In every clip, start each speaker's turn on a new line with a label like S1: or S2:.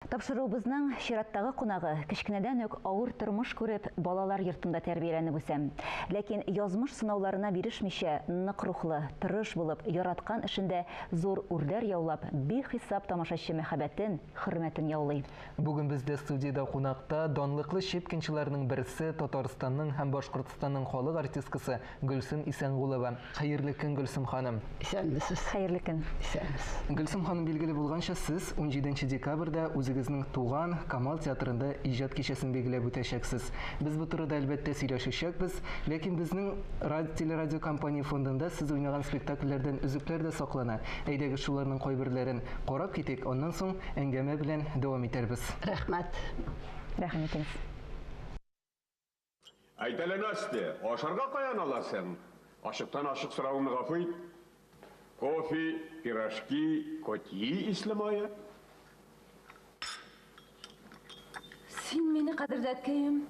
S1: Тапшыруыбызның чираттагы кунагы кечкенәдән үк авыр тормыш күреп, балалар йортында тәрбияләнеп үсә. Ләкин язмыш сынауларына бирешмичә, нык рухлы, тырыш булып, яраткан эшендә зур үрләр яулап, бихисап тамашачы мәхәббәтен, хөрмәтен яулый.
S2: Бүген бездә студиядә кунакта данлыклы щепкинчыларның берсе, Татарстанның һәм Башкортстанның халык артисткасы Гөлсем Исәнгулова. Хәерле көн, Гөлсем ханым.
S3: Исәнмесез.
S1: Хәерле көн.
S3: Исәнмесез.
S2: Гөлсем ханым, билгеле булганча, сез 17 декабрьдә үзегезнең туган Камал театрында иҗат кичәсен билгеләп үтәчәксез. Без бу турыда, әлбәттә, сөйләшәчәкбез, ләкин безнең телерадиокомпания фондында сез уйнаган спектакльләрдән өзекләр дә саклана. Әйдәгез, шуларның кайберләрен карап китик, аннан соң әңгәмә белән дәвам итәрбез.
S3: Рәхмәт.
S1: Рәхим итегез.
S4: Әйт әле, Настя, ашарга каян аласың? Ачыктан-ачык соравымны гафу ит. Кофе, пирожки, котьи исле мае?
S5: Син мине, кадерле әткәем,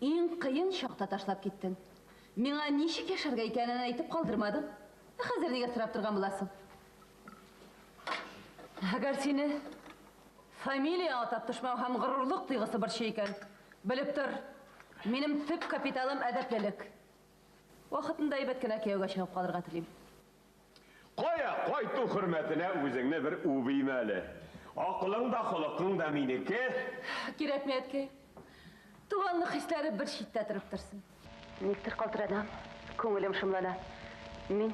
S5: иң кыен чакта ташлап киттең. Миңа ничек яшәргә икәнен әйтеп калдырмадың. Ә хәзер нигә сорап торган буласың? Әгәр сине фамилия атап төшмәү һәм горурлык тойгысы борчый икән, белеп тор, минем төп капиталым әдәплелек. Вакытында әйбәт кенә кияүгә чыгып калырга телим.
S4: Кая, кайту хөрмәтенә үзеңне бер үбим әле. Акылың да, холыкың да минеке.
S5: Кирәкми, әткәй. Туганлык хисләре бер читтә торып торсын. Никтер калтыранам, күңелем шомлана. Мин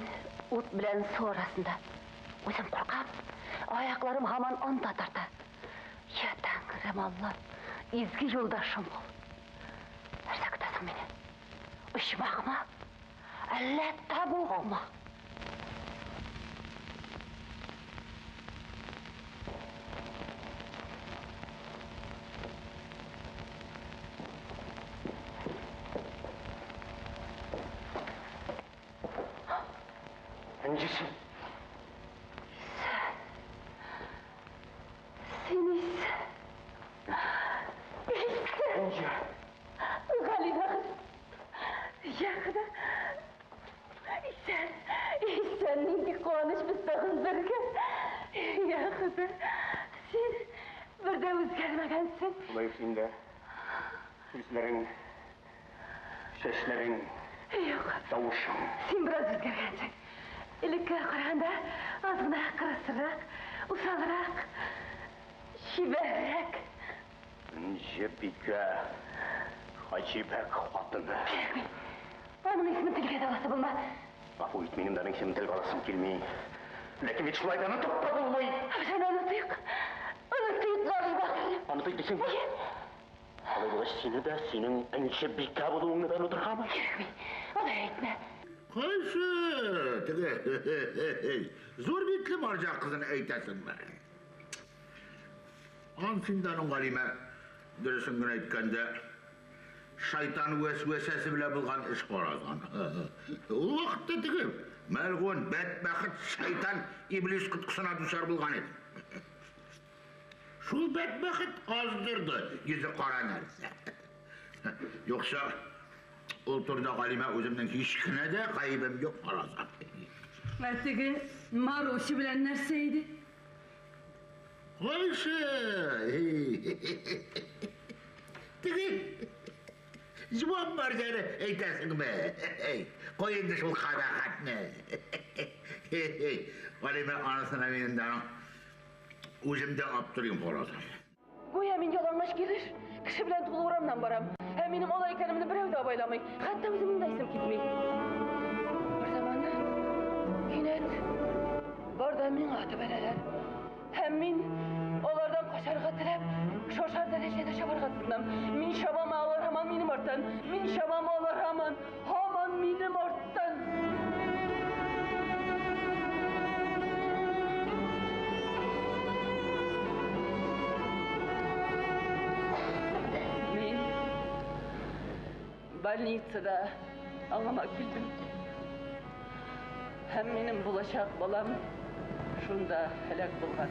S5: ут белән су арасында. Үзем куркам, аякларым һаман онта тарта. Я Тәңрем, Аллам, изге юлдашым бул. Нәрсә көтәсең мине? Очмакмы? Әллә табугмы?
S6: Энҗесе.
S5: Син исән. Исән.
S6: Энҗе.
S5: Гали бәгырь. Я Хода. Исән. Исән, нинди куаныч, без тагын бергә. Я Хода. Син бер дә үзгәрмәгәнсең.
S6: Шулай ук син дә. Күзләрең, чәчләрең,
S5: Юк.
S6: тавышың.
S5: Син бераз үзгәргәнсең. Элеккегә караганда аз гына кырысрак, усалрак, чибәррәк.
S6: Энҗе бикә, Хаҗибәк хатыны.
S5: Кирәкми. Аның исемен телгә дә аласы булма.
S6: Гафу ит, минем дә аның исемен телгә аласым килми. Ләкин бит шулай да онытып та булмый.
S5: Без аны онытыйк. Онытыйк, Гали бәгырем.
S6: Онытыйк дисеңме?
S5: Әйе.
S6: Алай булгач, сине дә, синең Энҗе бикә булуыңны да онытыргамы?
S5: Кирәкми. Алай әйтмә.
S7: Кайсы? Теге зур битле марҗа кызын әйтәсеңме? Ансында аның Галимә, дөресен генә әйткәндә, шайтан вәсвәсәсе белән булган эш караган. Ул вакытта теге мәлгун, бәдбәхет шайтан иблис коткысына дучар булган иде. Шул бәдбәхет аздырды йөзе кара нәрсә. Юкса, ул турыда Галимә үземнең һич кенә дә гаебем юк караса.
S5: Ә теге Маруся белән нәрсә иде?
S7: Кайсы? Теге җуан марҗаны әйтәсеңме? Кой инде шул кабахәтне. Галимә анысына мин инде аның үзем дә аптырыйм карасам.
S5: Гүя мин ялангач килеш, кеше белән тулы урамнан барам. Ә минем алай икәнемне берәү дә абайламый. Хәтта үземнең дә исем китми. Бер заманны кинәт бар да миңа төбәләләр. Һәм мин алардан качарга теләп, шашар дәрәҗәдә чабарга тотынам. Мин чабам, ә алар һаман минем арттан. Мин чабам, алар һаман, һаман минем арттан. Мин больницада аңыма килдем. Һәм минем булачак балам шунда һәлак булган.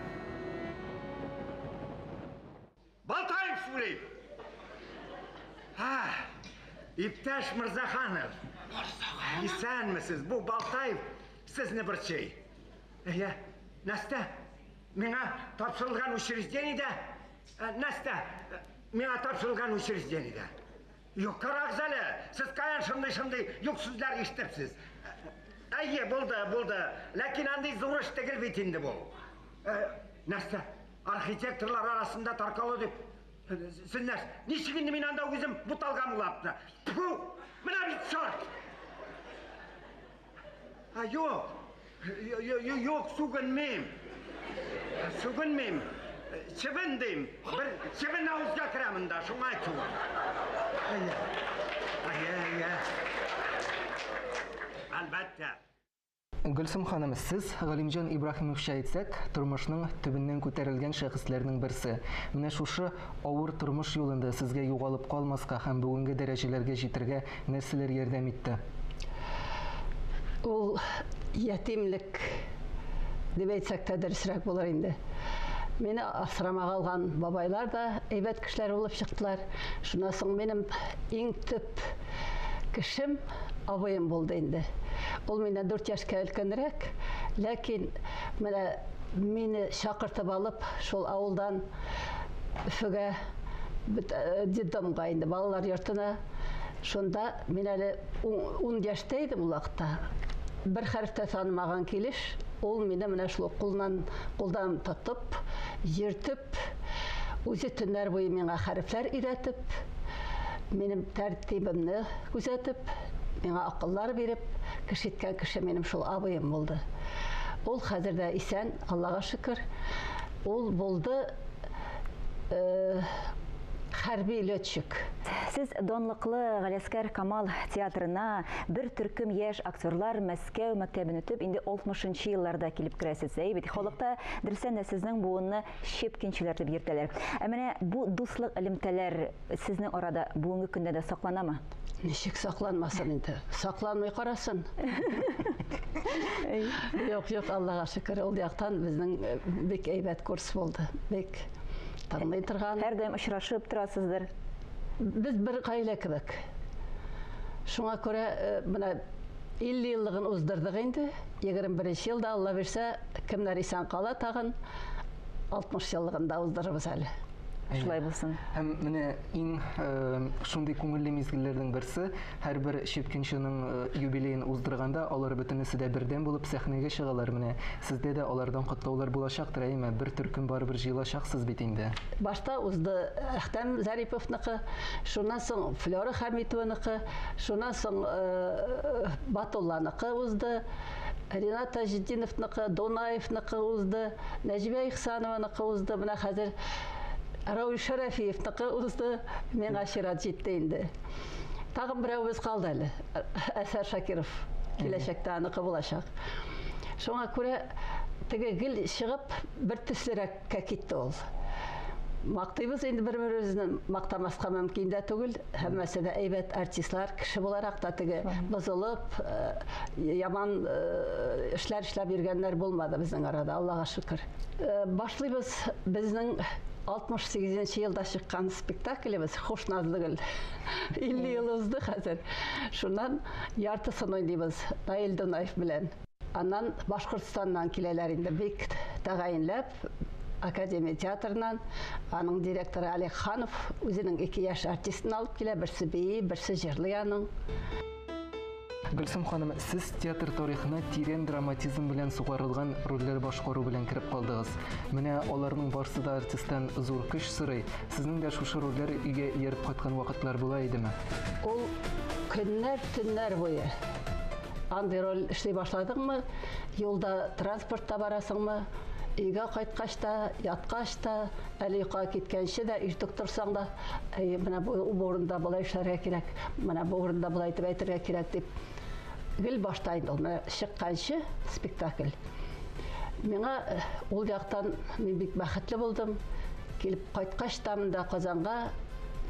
S8: Балтаев сүли! Ха, иптәш Мырзаханов. Мырзаханов? Исәнмесез, бу Балтаев сезне борчый. Әйе, Настя, миңа тапшырылган учреждениедә Нәрсә? Миңа тапшырылган учреждениедә. Юк, карагыз әле, сез каян шундый-шундый юк сүзләр ишетепсез? Әйе, булды, булды. Ләкин андый зур эш түгел бит инде бу. Нәрсә? Архитекторлар арасында таркалу дип. Сез нәрсә? Ничек инде мин анда үзем буталган булапты? Тфу! Менә бит чорт! А, юк. Юк, сүгенмим. Сүгенмим. Чебен дим. Бер чебен авызга керә монда, шуңа әйтүем. Әйе. Әйе, әйе. Әлбәттә.
S2: Гөлсем ханым, сез Галимҗан Ибраһимовча әйтсәк, тормышның төбеннән күтәрелгән шәхесләрнең берсе. Менә шушы авыр тормыш юлында сезгә югалып калмаска һәм бүгенге дәрәҗәләргә җитәргә нәрсәләр ярдәм итте?
S3: Ул ятимлек дип әйтсәк тә дөресрәк булыр инде. Мине асрамага алган бабайлар да әйбәт кешеләр булып чыктылар. Шуннан соң минем иң төп кешем абыем булды инде. Ул миннән 4 яшькә өлкәнрәк, ләкин менә мине чакыртып алып, шул авылдан Өфөгә, детдомга инде, балалар йортына. Шунда мин әле 10 яшьтә идем ул вакытта. Бер хәреф тә танымаган килеш, ул мине менә шул кулдан тотып, йөртеп, үзе төннәр буе миңа хәрефләр өйрәтеп, минем тәртибемне күзәтеп, миңа акыллар биреп, кеше иткән кеше минем шул абыем булды. Ул хәзер дә исән, Аллага шөкер. Ул булды хәрби летчик.
S1: Сез данлыклы Галиәсгар Камал театрына бер төркем яшь актерлар Мәскәү мәктәбен үтеп, инде 60 елларда килеп керәсез. Әй бит, халыкта дөрестән дә сезнең буынны щепкинчеләр дип йөртәләр. Ә менә бу дуслык элемтәләр сезнең арада бүгенге көндә дә сакланамы?
S3: Ничек сакланмасын инде? Сакланмый карасын. Юк, юк, Аллага шөкер, ул яктан безнең бик әйбәт курс булды. Бик тыңлый торган.
S1: Һәрдаим очрашып торасыздыр.
S3: Без бер гаилә кебек. Шуңа күрә менә 50 еллыгын уздырдык инде. 21 елда Алла бирсә, кемнәр исән кала тагын 60 еллыгын да уздырырбыз әле.
S1: Шулай булсын.
S2: Һәм менә иң шундый күңелле мизгелләрнең берсе, һәрбер щепкинчының юбилеен уздырганда алар бөтенесе дә бердәм булып сәхнәгә чыгалар. Менә сездә дә алардан котлаулар булачактыр, әйеме? Бер төркем барыбер җыелачаксыз бит инде.
S3: Башта узды Әхтәм Зариповныкы, шуннан соң Флера Хәмитованыкы, шуннан соң Батулланыкы узды, Ринат Таҗетдиновныкы, Дунаевныкы узды, Нәҗибә Ихсанованыкы узды. Менә хәзер Рауль Шәрәфиевныкы узды, миңа чират җитте инде. Тагын берәүебез калды әле. Әсәр Шакиров киләчәктә аныкы булачак. Шуңа күрә теге гел чыгып бер төслерәккә китте ул. Мактыйбыз инде бер-беребезне, мактамаска мөмкин дә түгел. Һәммәсе дә әйбәт артистлар, кеше буларак та теге бозылып, яман эшләр эшләп йөргәннәр булмады безнең арада, Аллага шөкер. Башлыйбыз безнең 68 елда чыккан спектаклебез Хуш Назлыгөл. 50 ел узды хәзер. Шуннан яртысын уйныйбыз Наил Дунаев белән. Аннан Башкортстаннан киләләр инде бик тәгаенләп Академия театрыннан. Аның директоры Олег Ханов үзенең 2 яшь артистын алып килә, берсе бии, берсе җырлый аның.
S2: Гөлсем ханым, сез театр тарихына тирән драматизм белән сугарылган рольләр башкару белән кереп калдыгыз. Менә аларның барсы да артисттан зур көч сорый. Сезнең дә шушы рольләр өйгә ияреп кайткан вакытлар була идеме?
S3: Ул көннәр, төннәр буе андый роль эшли башладыңмы, юлда транспортта барасыңмы, өйгә кайткач та, яткач та, әле йокыга киткәнче дә, иртүк торсаң да, әй, менә бу урында болай эшләргә кирәк, менә бу урында болай итеп әйтергә кирәк дип гел башта инде ул, менә чыкканчы спектакль. Миңа ул яктан мин бик бәхетле булдым. Килеп кайткач та монда Казанга,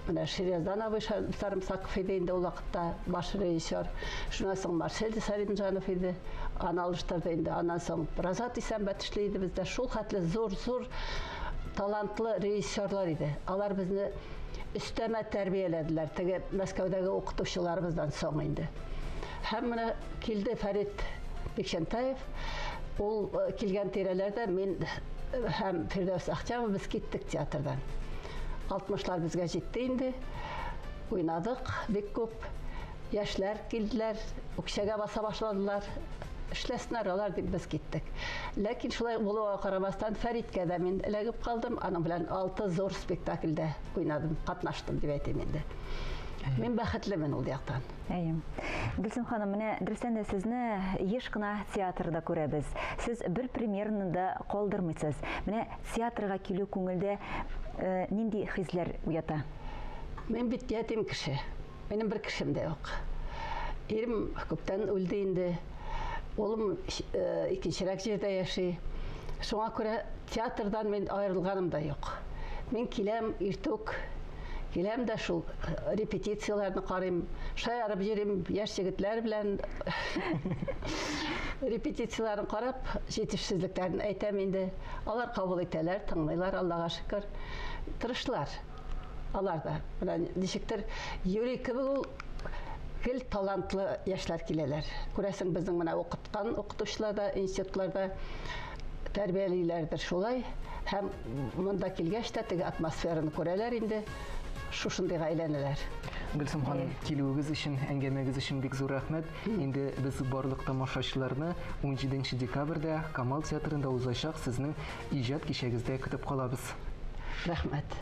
S3: менә Ширяздан абый Сарымсаков иде инде ул вакытта баш режиссер. Шуннан соң Марсель Сәлимҗанов иде, аны алыштырды инде. Аннан соң Разат Исәнбәт эшли иде бездә. Шул хәтле зур-зур талантлы режиссерлар иде. Алар безне өстәмә тәрбияләделәр, теге Мәскәүдәге укытучыларыбыздан соң инде. Һәм менә килде Фәрит Бикчәнтаев. Ул килгән тирәләрдә мин һәм Фирдәүс Ахтямов без киттек театрдан. Алтмышлар безгә җитте инде. Уйнадык бик күп. Яшьләр килделәр, үкчәгә баса башладылар. Эшләсеннәр алар дип без киттек. Ләкин шулай булуга карамастан Фәриткә дә мин эләгеп калдым. Аның белән 6 зур спектакльдә уйнадым, катнаштым дип әйтим инде. Мин бәхетлемен ул яктан.
S1: Әйе. Гөлсем ханым, менә дөрестән дә сезне еш кына театрда күрәбез. Сез бер премьераны да калдырмыйсыз. Менә театрга килү күңелдә э, нинди хисләр уята?
S3: Мин бит ятим кеше. Минем бер кешем дә юк. Ирем күптән үлде инде. Улым э, икенчерәк җирдә яши. Шуңа күрә театрдан мин аерылганым да юк. Мин киләм иртүк, киләм дә шул э, репетицияләрне карыйм, шаярып йөрим яшь егетләр белән. Репетицияләрен карап, җитешсезлекләрен әйтәм инде. Алар кабул итәләр, тыңлыйлар, Аллага шөкер. Тырышлар. Алар да. Менә ничектер Юрий кебек ул гел талантлы яшьләр киләләр. Күрәсең, безнең менә укыткан укытучылар да институтларда тәрбиялиләрдер шулай. Һәм монда килгәч тә теге атмосфераны күрәләр инде, шушындыйга әйләнәләр.
S2: Гөлсем ханым, килүегез өчен, әңгәмәгез өчен бик зур рәхмәт. Инде без барлык тамашачыларны 17 декабрьдә Камал театрында узачак сезнең иҗат кичәгездә көтеп калабыз.
S3: Рәхмәт.